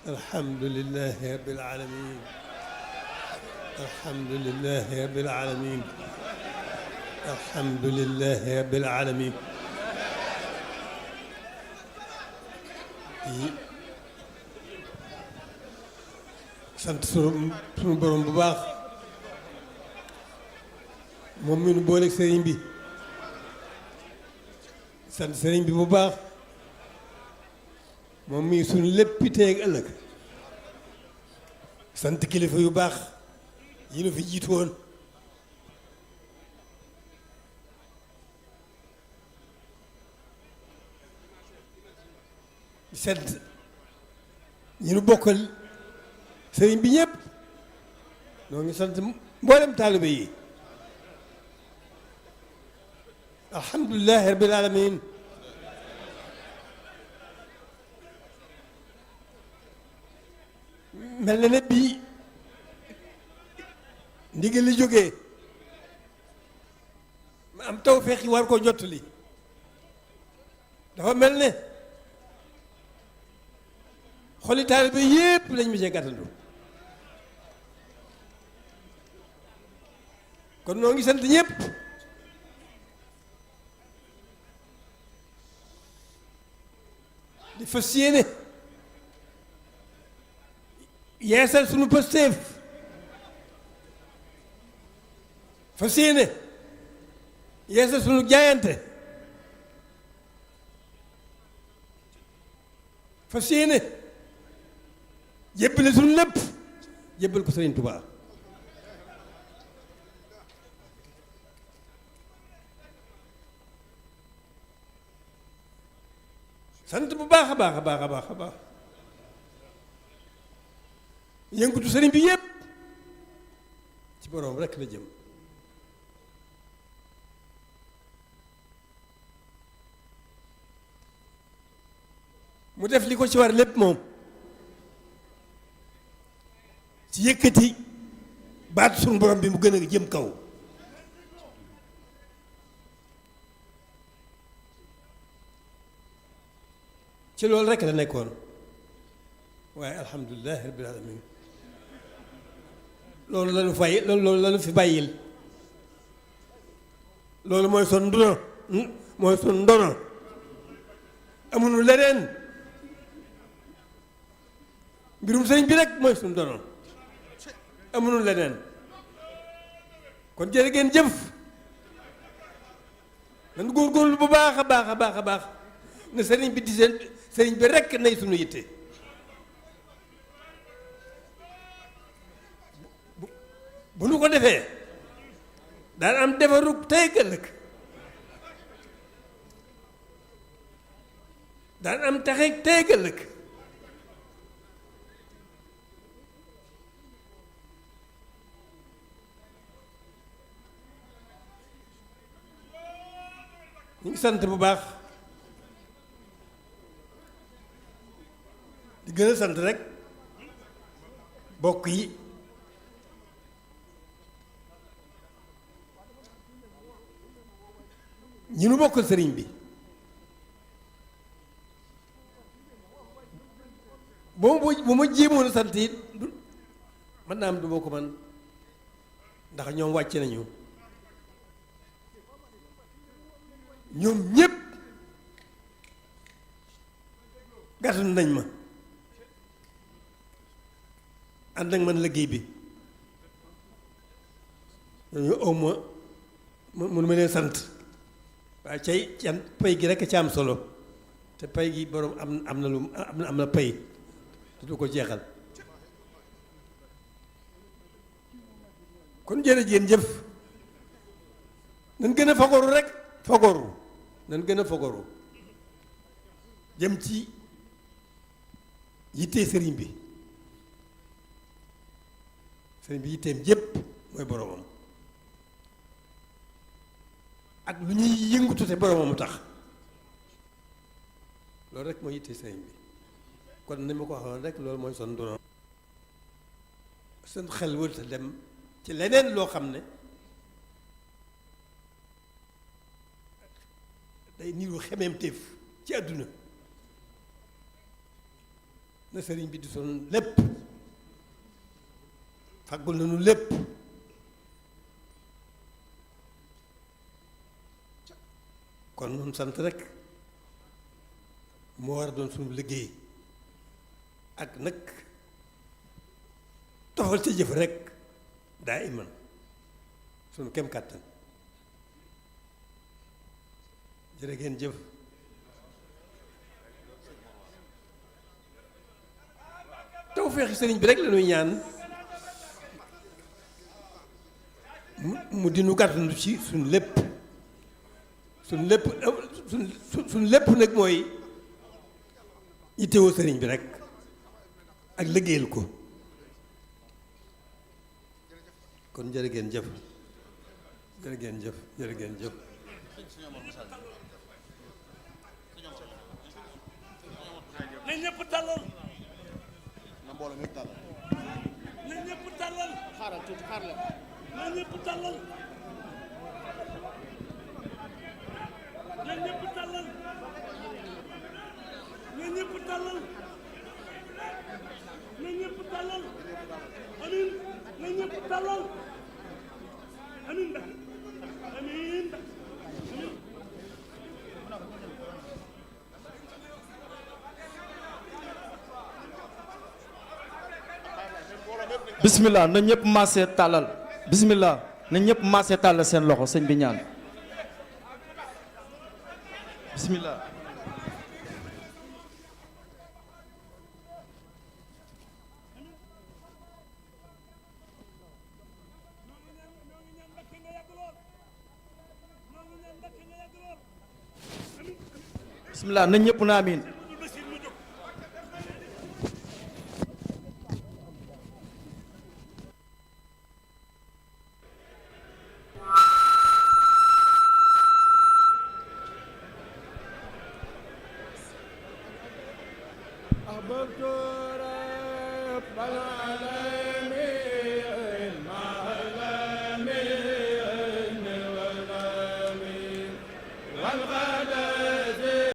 الحمد لله رب العالمين. الحمد لله رب العالمين. الحمد لله رب العالمين. sant sunu borom bu baax moom mi nu booleeg sëriñ bi. sant sëriñ bi bu baax moom mii suñu léppi tey ak ëllëg. sant kilifa yu baax yi nu fi jiitu woon. sant ñi nu bokkal sëriñ bi ñëpp noo ngi sant mboolem taalibe yi. alhamdulilahi rabbil alamin. mel na ne bii ndigal li jógee ma am tawfeex yi war koo jottali dafa mel ne xoli taalibe yépp lañ ma cee gàttandu. kon noo ngi sant ñëpp di fas yéene yeesal sunu pëstéef. fas yéene yeesal sunu jaayante. fas yéene jébbale sunu lépp jébbal ko Sëriñ Tuubaa. sant bu baax a baax a baax a baax a baax yëngutu sëriñ bi yépp ci boroom rekk la jëm. mu def li ko ci war lépp moom ci yëkkati baatu suñu borom bi mu gën a jëm kaw. ci loolu rekk la nekkoon waaye alhamdulilah rabbil alamin. loolu la ñu fay loolu la ñu fi bàyyil. loolu mooy son ndono mooy son ndono amuñu leneen. mbirum sëriñ bi rek mooy suñu ndono amuñu leneen. kon jërë ngeen jëf. nan góorgóorlu bu baax a baax a baax a baax ne sëriñ bi di sëriñ bi rekk nay suñu yitte. bu nu ko defee daan am defaru tey ak ëllëg. daan am taxeeg tey ak ëllëg. ñu ngi sant bu baax di gën a sant rek bokk yi ñi nu bokkal sëriñ bi. bu ma jéemoon a sant it mën naa am du ma ko man ndax ñoom wàcc nañu. ñoom ñépp gàttandu nañ ma ànd ak man liggéey bi. ñooñu aw ma mënu ma leen sant waaye cay can pay gi rekk ci am solo te pay gi boroom am na lu am na pay te du ko jeexal. kon jërëjëf jëf nan gën a fagoru rek fagoru nan gën a fagoru jëm ci yittee sëriñ bi. sëriñ bi yitteem yépp mooy boroomam ak lu ñuy yëngutu te boroomam tax loolu rek mooy yittee sëriñ bi. kon ni ma ko waxoon rek loolu mooy son dono. seen xel wërta dem ci leneen loo xam ne day niru xemeem téef ci àdduna na sëriñ bi di sunu lépp faggul nañu lépp kon nun sant rek moo war a doon sunu liggéey ak nag toxal ci jëf rek daa iman sunu kem kàttan jërë ngeen jëf tawfeexi sëriñ bi rek la ñuy ñaan mu dinu gàttandu ci suñ lépp suñ lépp nag mooy yittewoo sëriñ bi rek ak liggéeyal ko kon jërë ngeen jëf jërë ngeen jëf jërë ngeen jëf na ñëpp tàllal na mbooloo mi tàllal na ñëpp tàllal xaaral tuuti xaaral na ñëpp tàllal na ñëpp tàllal na ñëpp tàllal na ñëpp tàllal amiin na ñëpp tàllal amiin ndax amiin ndax bismillah na ñëpp maase tàllal bismillah na ñëpp maase tàllal seen loxo sëñ bi ñaan bismillah bismillah na ñëpp na amiin أحببت رب العالمين